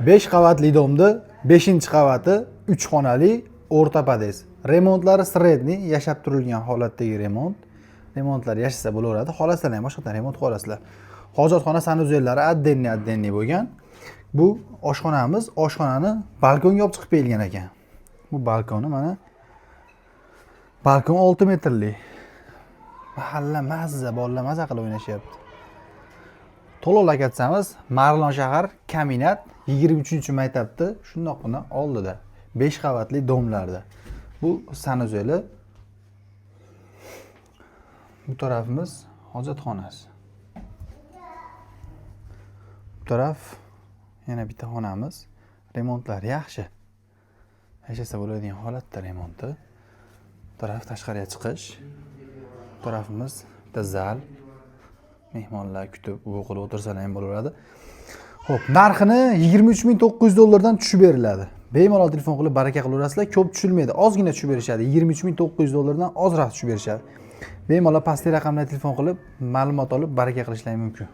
5 qavatli дом ni 5-qavati, 3 xonali, o'rta podъезд. Remontlari средний, yashab turilgan holatdagi remont. Remontlar yashasa bo'laveradi. Xohlasalar ham boshqatdan remont qila olasizlar. Hojatxona, санузел lari отдельный отдельный bo'lgan. Bu oshxonamiz, oshxonani balkonga olib chiqib qo'yilgan ekan. Bu balkoni, mana, balkon 6 metrli. Mahalla mazza, bolalar maza qilib o'ynashyapti. To'liq lokatsiyamiz Marg'ilon shahar, Kaminat, 23-maktabni shundoqqina oldida. 5 qavatli дом larda. Bu санузел i. Bu tarafimiz hojatxonasi. Bu taraf yana bitta xonamiz. Remontlari yaxshi. Yashasa bo'ladigan holatda remonti. Bu taraf tashqariga chiqish. Bu tarafimiz bitta zal. Mehmonlar kutib, u qilib o'tirsalar ham bo'laveradi. Xo'p, narxini 23 900 dollardan tushib beriladi. Bemalol telefon qilib baraka qilaverasizlar. Ko'p tushilmaydi, ozgina tushib berishadi. 23 900 dollardan ozroq tushib berishadi. Bemalol pastki raqamlarga telefon qilib, ma'lumot olib, baraka qilishlari mumkin.